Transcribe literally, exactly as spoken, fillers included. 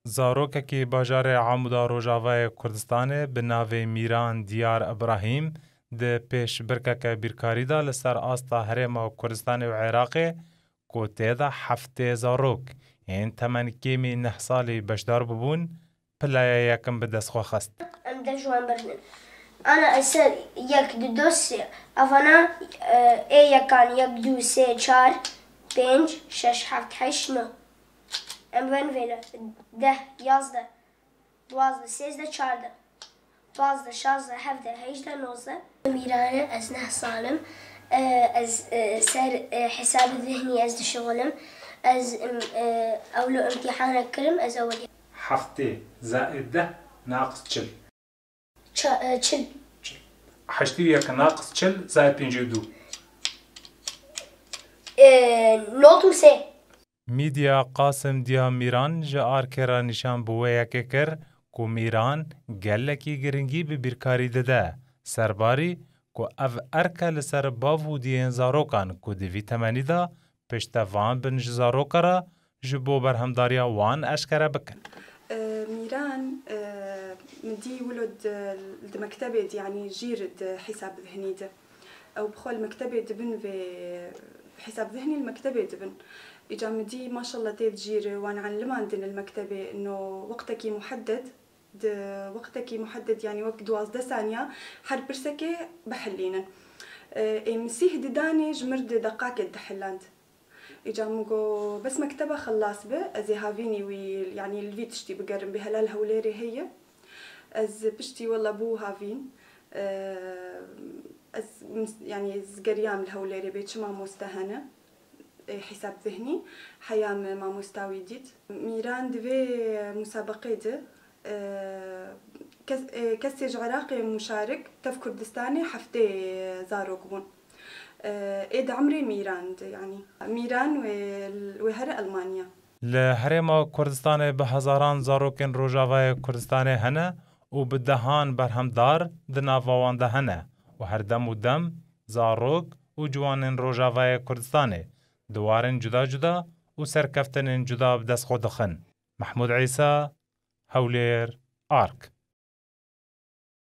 Zarokekî bajarê Amûda Rojavayê Kurdistanê bi navê Mîran Diyar Ibrahîm di pêşbirkeke bîrkarî de li ser asta Herêma Kurdistanê û Iraqê ku tê de heftê zarok ên temen kêmî neh salî beşdar bûbûn, pileya yekim bi dest xwe xist. Em deh ji wan birinin. Ana ez ser yek, du, du, sê. Evana, e, ê yekan yek, du, sê, çar, pênc, şeş, heft, heşt, neh. Em wen vêle. Deh, yazdeh, duwazdeh, sêzdeh, çardeh, pazdeh, şazdeh, hevdeh, hejdeh, nozdeh. Mîrane, ez neh sal im. E, ez, e, ser, e, hesabê zihnî ez dişixulim. Ez, im, e, ewlo imtîhanek kirim, ez ewilî. Heftê zaîd deh naqis çil. Ça-, e, çil. Çil. Heştê û yek naqis çil zaîd pêncî û du. E, nod û sê. Mîdya Qasim Diya Mîran ji Arkê re nîşan bi wê yekê kir ku Mîran gelekî giringî bi bîrkarî dide, serbarî ku ev erk e li ser bav û diyên zarokan ku di vî temenî de piştevan bin ji zaroka re ji bo berhemdariya wan eşkere bikin. E, Mîran, e, min dî wilo di, di mektebê di, yanî jîr di hîsab zihnî di. Ew bi xwe li mektebê dibin vê hîsab zihnî li mektebê dibin. Îca min dî maşallah tê di jîr wan elimandin li mektebê ino wextekî muhedded, di wextekî muhedded, yanî wek duwazdeh saniya her pirsekê bihilînin. E, ê min sîh didanê ji mir di deqakê dihiland. Îca min got, bes mekteba xelas bi, ez ê havînî wî, yanî li vî tiştî bigerim, bê hela li Hewlêrê heye. Ez piştî wela bû havîn. Eee, ez mis-, yanî ez geriyam li Hewlêrê bê çi mamoste hene, ê, hîsab zihnî, heya min mamosta wî dît. Mîran di vê musabeqê de, eee, kes-, eee, kesê ji Iraqê muşarik tev Kurdistanê heftê zarok bûn. Ê di emrê Mîran de, yanî Mîran wê, wê here Elmanya. Li Herêma Kurdistanê bi hezaran zarokên Rojavayê Kurdistanê hene û bi dehan berhemdar di nava wan de hene û her dem û dem zarok û ciwanên Rojavayê Kurdistanê di warên cuda cuda û serkeftinên cuda bi dest xwe dixin. Mehmûd Îsa, Hewlêr, Ark.